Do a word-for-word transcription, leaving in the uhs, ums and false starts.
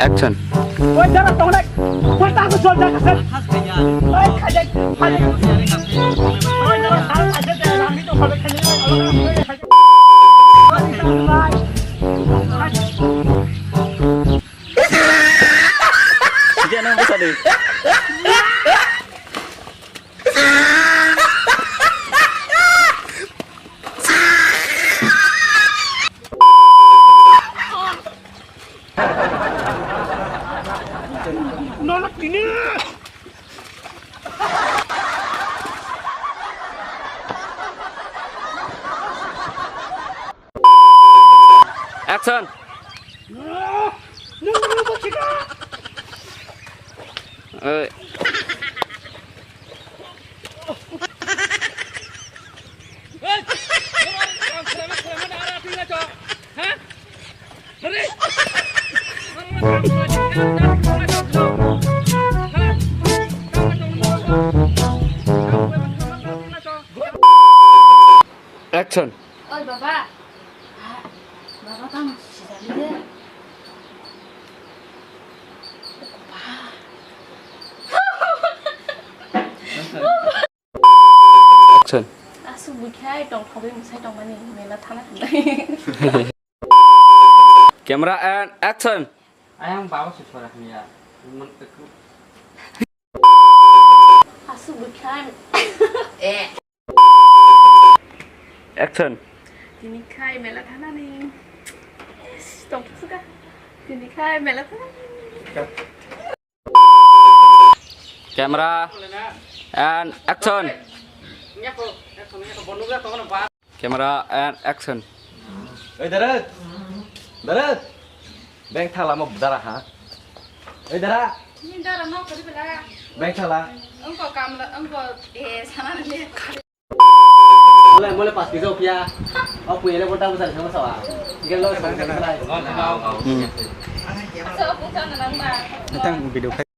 Action. Sejak nang bwsa di. Action. Oi. Action. Oi, baba. Ah, baba, tamo sijali de. Action. Aswk bwkhai tongthogwi mwsai tongmani mela thana hinwi. Camera and action. Ayang baba se sora hanya. Aswk bwkhai. Action. Tini khai mela thanani. Tongthoksuka. Tini khai mela thanani. Camera and action. Camera and action. Oi, Darat. Darat. Beng thala mo dara ha. Oi, Dara. Ni dara no kari bela. Beng thala. Engko kamla, engko, eh, sana le. Mole, mole pas kisa opia. Opia le bota bota sama sawa. Ikan lo sama sawa. Hmm. So, bukan nang ba. Natang video.